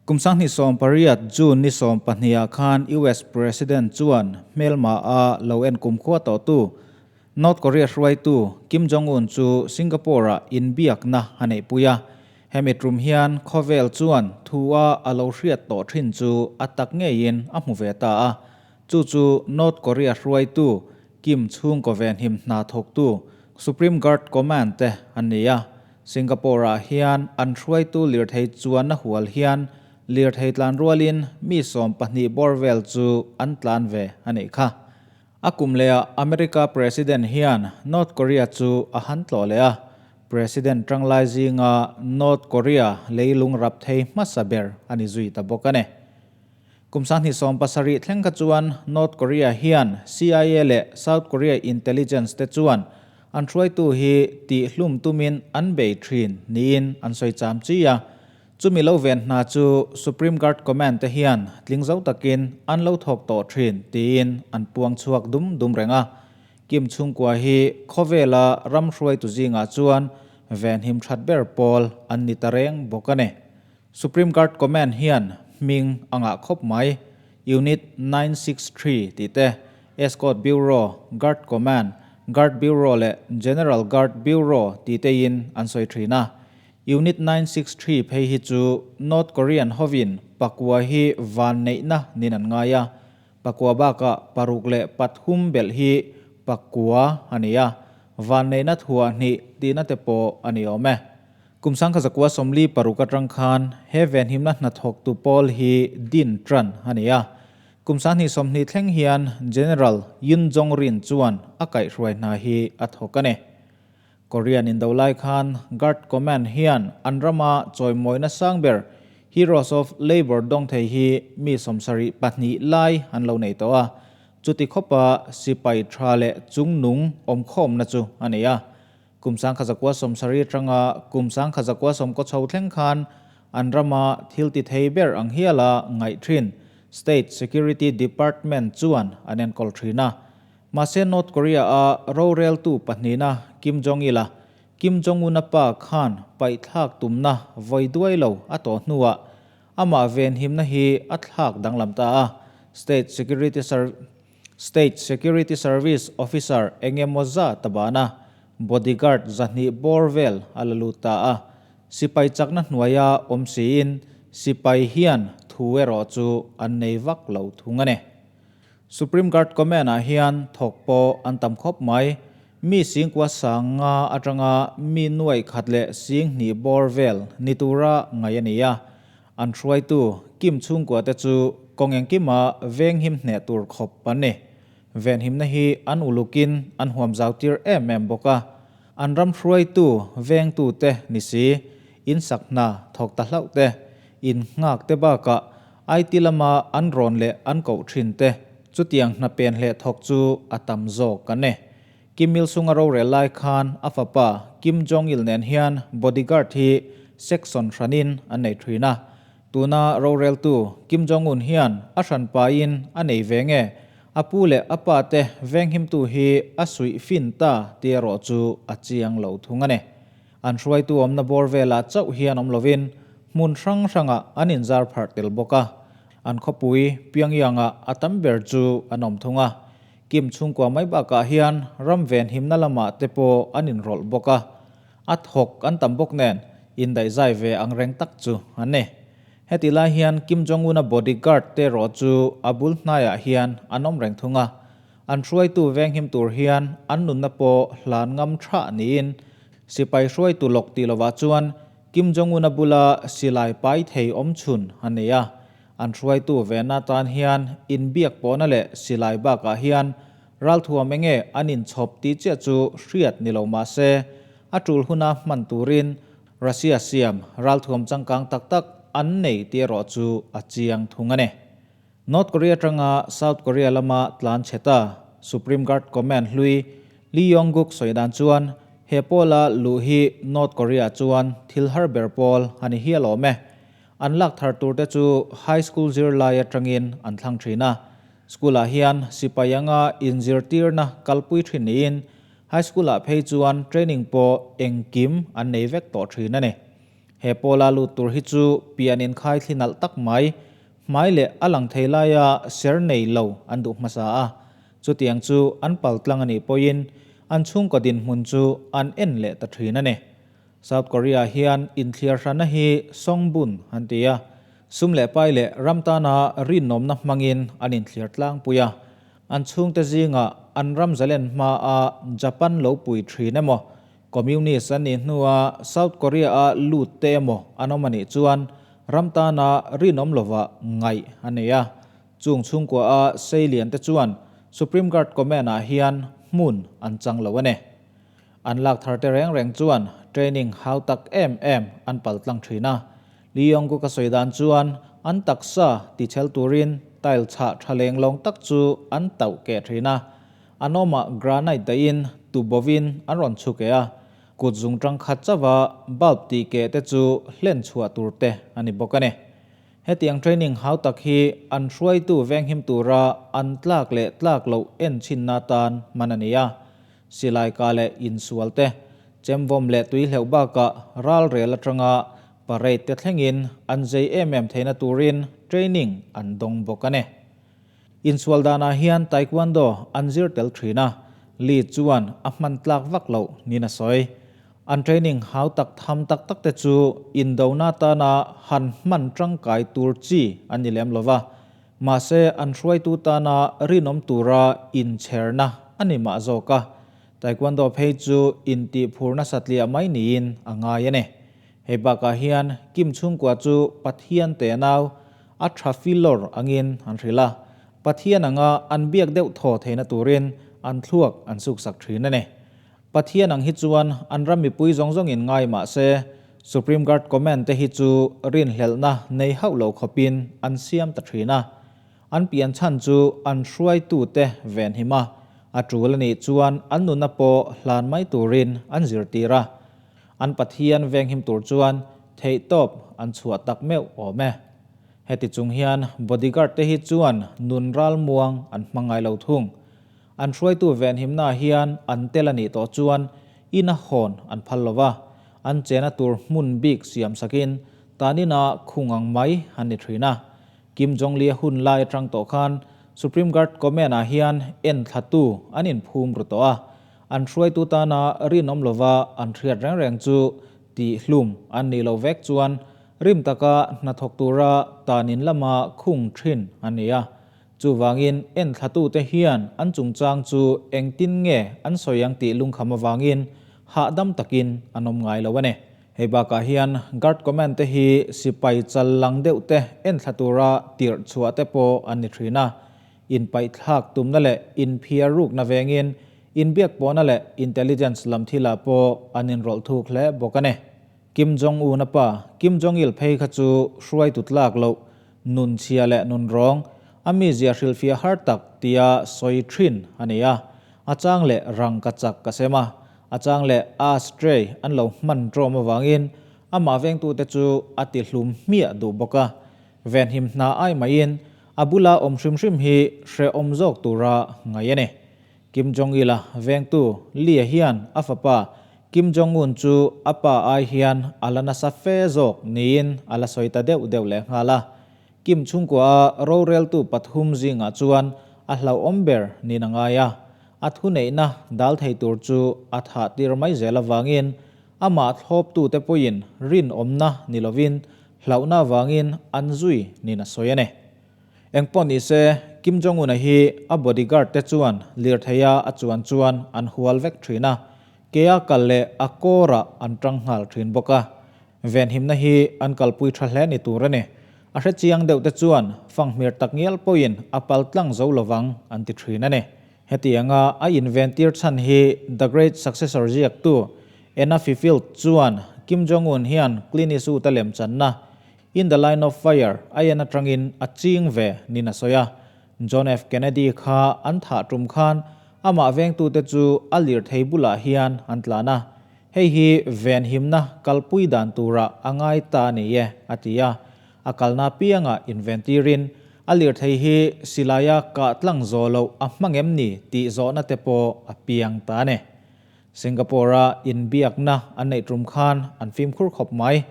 Kum 2018 June ni 12 ah khan US President chuan hmelma a lo en kumkhua tawhtu North Korea hruaitu Kim Jong-un chu Singapore-ah inbiakna a neihpui a. Hemi tum hian khawvel chuan thu a a lo hriat tawh thin chu a tak ngeiin a hmu ve ta a. Chu chu North Korea hruaitu Kim chhungkaw venhim hna thawktu Supreme Guard Command te an ni a. Singapore-ah hian an hruaitu lirthei chuanna hual hian lirthei tlan rualin mi 12 bawr vel chu an tlan ve a nih kha. A kum lehah America President hian North Korea chu a han tlawh leh a, President tanglai zinga North Korea leilung rap thei hmasa ber a ni zui ta bawk a ni. Kum 2017 thleng kha chuan North Korea hian CIA leh South Korea intelligence te chuan an hruaitu hi tihhlum tumin an bei thin niin an sawi cham chi a. Chumi lo ven hna chu Supreme Guard Command te hian tling zo takin an lo thawk tawh thin tiin an puang chhuak dum dum reng a. Kim chhungkua hi khawvela ram hruaitu zingah chuan venhim that ber pawl an ni ta reng bawk a ni. Supreme Guard Command hian hming a ngah khawp mai. Unit 963 tih te, Escort Bureau, Guard Command, Guard Bureau leh General Guard Bureau tih tein an sawi thin a. Unit 963 phei hi chu North Korean hovin pakua hi van neihna nin an ngai a. Pakua bakah paruk leh pathum belh hi pakua a ni a, van neihna thuah hnih tihna te pawh a ni awm e. Kum 1946 atang khan he venhimna hnathawktu pawl hi din tan a ni a. Kum 2020 thleng hian General Yun Jong-rin chuan a kaihhruai hna hi a thawk a ni. Korean indo lai khan Guard Command hian an rama chawimawina sang ber Heroes of Labour dawng thei hi mi 72 lai an lo nei tawh a. Chuti khawpa sipai tha leh chungnung awmkhawmna chu a ni a. Kum 1970 atanga kum 1990 chho thleng khan an rama thil ti thei ber ang hiala ngaih thin State Security Department chuan an enkawl thin a. Mahse North Korea a roreltu pahnihna Kim Jong-il a Kim Jong-un a pa khan paihthlak tumna vawi duai lo a tawh hnuah amah venhimna hi a thlak danglam ta a. State Security State Security Service officer engemaw za ta bana bodyguard 200 bawr vel a la lut ta a. Sipai chakna hnuaia awm siin sipai hian thu erawh chu an nei vak lo thung a ni. Supreme Guard Command-ah hian thawk pawh an tam khawp mai. Mi singkua sang nga atanga mi nuai khat leh sing hnih bawr vel ni tura ngaih a ni a. An hruaitu Kim chhungkua te chu kawng engkima venghim hneh tur khawp an ni. Venhimna hi an ulukin an huam zau tir em em bawk a. An ram hruaitu vengtu te ni si, in sak hna thawk ta hlauh te, in nghak te bakah IT lama an rawn leh an koh thin te chutiang hna pen hleh thawk chu a tam zawk an ni. Kim Il Sung a rorel lai khan a fapa Kim Jong Il nen hian bodyguard hi section hranin an nei thin a. Tuna roreltu Kim Jong Un hian a hran pain a nei ve nge a pu leh a pa te venghimtu hi a suih fin ta tih erawh chu a chiang lo thung a ni. An hruaitu awmna bawr velah chauh hian awm lovin hmun hrang hrangah an inzar pharh tel bawk a. An khawpui Pyongyang-ah a tam ber chu an awm thung a. Kim chhungkua mai bakah hian ram venhimna lamah te pawh an inrawlh bawk a. A thawk an tam bawk nen indaihzai ve ang reng tak chu an ni. Heti lai hian Kim Jong-un-a bodyguard te erawh chu a bul hnaiah hian an awm reng thung a. An hruaitu venghim tur hian an nunna pawh hlan ngam tha niin sipai hruaitu lawk tih lovah chuan Kim Jong-un-a bula silai pai thei awm chhun a nei a. An hruaitu vena tan hian inbiak pawhna leh silai bakah hian ralthuam enge an inchhawp tih chiah chu hriat ni lo mah se, a tul huna hman turin Russia siam ralthuam changkang tak tak an nei tih erawh chu a chiang thung a ni. North Korea atanga South Korea lama tlan chhe ta Supreme Guard Command hlui Lee Yong-guk sawi dan chuan he pawla luh hi North Korea chuan thil har ber pawl a ni hial awm e. An lak thar tur te chu high school zirlai atangin an thlang thin a. School-ah hian sipai anga inzirtirna kalpui thin niin high school-ah phei chuan training pawh engkim an nei vek tawh thin a ni. He pawla lut tur hi chu pian inkhai thli nalh tak mai, hmai leh a lang thei laia ser nei lo an duh hmasa a. Chutiang chu an pal tlang a nih pawhin an chhungkaw dinhmun chu an en leh ta thin a ni. South Korea hian inthliar hrana hi Songbun an ti a, sum leh pai leh ram tana rinnawmna hmangin an inthliar tlangpui a. An chhungte zingah an ram zalen hmaa Japan lo pui thin emaw, Communist an nih hnua South Korea-a lut te emaw an awm a nih chuan ram tana rinawm lova ngaih a nei a. Chung chhungkua-a Seilian te chuan Supreme Guard Command-ah hian hmun an chang lo a ni. An lak thar te reng reng chuan training hau tak em em an pal tlang thin a. Lee Yong-guk a sawi dan chuan an taksa tichhel turin tile chhah tha leng lawng tak chu an tauh keh thin a. An awmah granite dahin tubovin an rawn chhuk e a, kut zung tang khat chauha bulb tih keh te chu hlen chhuah tur te a ni bawk a ni. Hetiang training hau tak hi an hruaitu venghim tura an tlak leh tlak loh en chhinna tan hman a ni a. Silai ka leh insual te, chemvawm leh tui hleuh bakah ralrel atanga parade te thlengin an zei em em theihna turin training an dawng bawk a ni. Insual danah hian Taekwondo an zir tel thin a, Lee chuan a hman tlak vak loh niin a sawi. An training hau tak tham tak tak te chu indona tana han hman tangkai tur chi an ni lem lova, mahse an hruaitu tana rinawm tura inchherna a ni mah zawk a, Taekwondo phei chu intihphurna satliah mai niin a ngai a ni. Hei bakah hian Kim chhungkua chu Pathian tenau a tha filawr angin an hrilh a, Pathian anga an biak deuh thaw theihna turin an thluak an suksak thin a ni. Pathian ang hi chuan an ram mipui zawng zawngin ngai mah se, Supreme Guard Command te hi chu rinhlelhna nei hauh lo khawpin an siam ta thin a. An pian chhan chu an hruaitute venhim a, a tul a nih chuan an nunna pawh hlan mai turin an zirtir a. An Pathian venghim tur chuan theihtawp an chhuah tak meuh awm e. Heti chung hian bodyguard te hi chuan nun ral muang an hmang ngai lo thung. An hruaitu venhimna hian an tel a nih tawh chuan ina hawn an phal lo va, an chena tur hmun bik siam sakin tanina khung ang mai an ni thin a. Kim Jong Lia hun lai atang tawh khan Supreme Guard Command-ah hian enthlatu an inphum ru tawh a, An hruaitu tana rinawm lova an hriat reng reng chu tihhlum an nih loh vek chuan rim taka hnathawk tura tanin lama khung thin a ni a. Chuvangin enthlatute hian an chungchang chu engtin nge an sawi ang tih lungkham avangin hahdam takin an awm ngai lo a ni. Hei bakah hian Guard Command te hi sipai chal lang deuh te enthla tura tirh chhuah te pawh an ni thin a. Inpaihthlak tumna leh inphiar rukna vengin inbiak pawhna leh intelligence lam thilah pawh an inrawlh thuk hle bawk a ni. Kim Jong Un a pa Kim Jong Il phei kha chu hruaitu tlak loh, nun chhia leh nun rawng, a mizia hrilhfiah har tak tia sawi thin a ni a. A chang leh rang ka chak ka sem a, a chang leh ashtray an lo hman tawm avangin amah vengtute chu a ti hlum hmiah duh bawk a. Venhim hna ai maiin a bula awm hrim hrim hi hrehawm zawk tura ngaih a ni. Kim Jong-il-a vengtu Lee-a hian a fapa Kim Jong-un chu a pa ai hian a la nasa fe zawk niin a la sawi ta deuh deuh lehnghal a. Kim chhungkua-a roreltu pathum zingah chuan a hlauhawm ber niin a ngai a. A thuneihna dal thei tur chu a thah tir mai zel avangin amah thlawptute pawhin rinawmna ni lovin Hlauhna avangin an zui niin a sawi a ni. Engpawh ni se, Kim Jong-un-a hi a bodyguard te chuan lirtheia a chuan chuan an hual vek thin a, kea kal leh a kawrah an tang nghal thin bawk a. Venhimna hi an kalpui tha hle ni tur a ni. A hre chiang deuh te chuan fanghmir tak ngial pawhin a pal tlang zo lovang an ti thin a ni. Hetianga a inventir chhan hi The Great Successor ziaktu Anna Fifield chuan Kim Jong-un hian Clint Eastwood-a lemchanna In the Line of Fire a en atangin a ching ve niin a sawi a. John F. Kennedy kha an thah tum khan amah vengtute chu a lirthei bulah hian an tlan a, hei hi venhimna kalpui dan turah a ngai ta a ni e, a ti a. A kalna piangah inventirin a lirthei hi silaia kah tlang zawh loh a hmang em ni tih zawhna te pawh a piang ta a ni. Singapore-a inbiakna an neih tum khan an fimkhur khawp mai.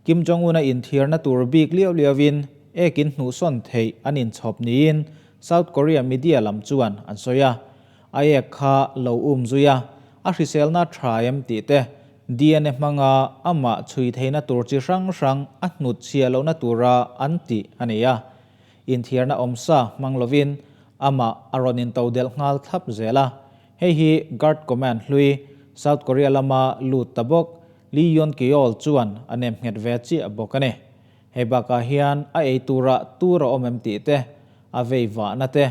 Kim Jong-un-a inthiarna tur bik liau liauin ek in hnuhsawn theih an inchhawp niin South Korea media lam chuan an sawi a. A ek kha lo um zui a, a hriselna tha em tih te, DNA hmanga amah chhui theihna tur chi hrang hrang a hnut chhiah lohna tura an tih a ni a. Inthiarna awmsa hmang lovin amah a rawn intodelh nghal thlap zel a. Hei hi Guard Command hlui, South Korea lama lut ta bawk, Lee Yun Ki-yeol chuan a nem nghet ve chiah bawk a ni. Hei bakah hian a ei turah tur a awm em tih te, a vei vahna te,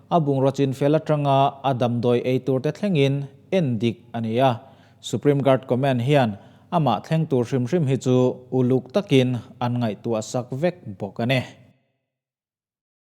a bungraw chin fel atanga a damdawi ei tur te thlengin en dik a ni a. Supreme Guard Command hian amah thleng tur hrim hrim hi chu uluk takin an ngaihtuah sak vek bawk a ni.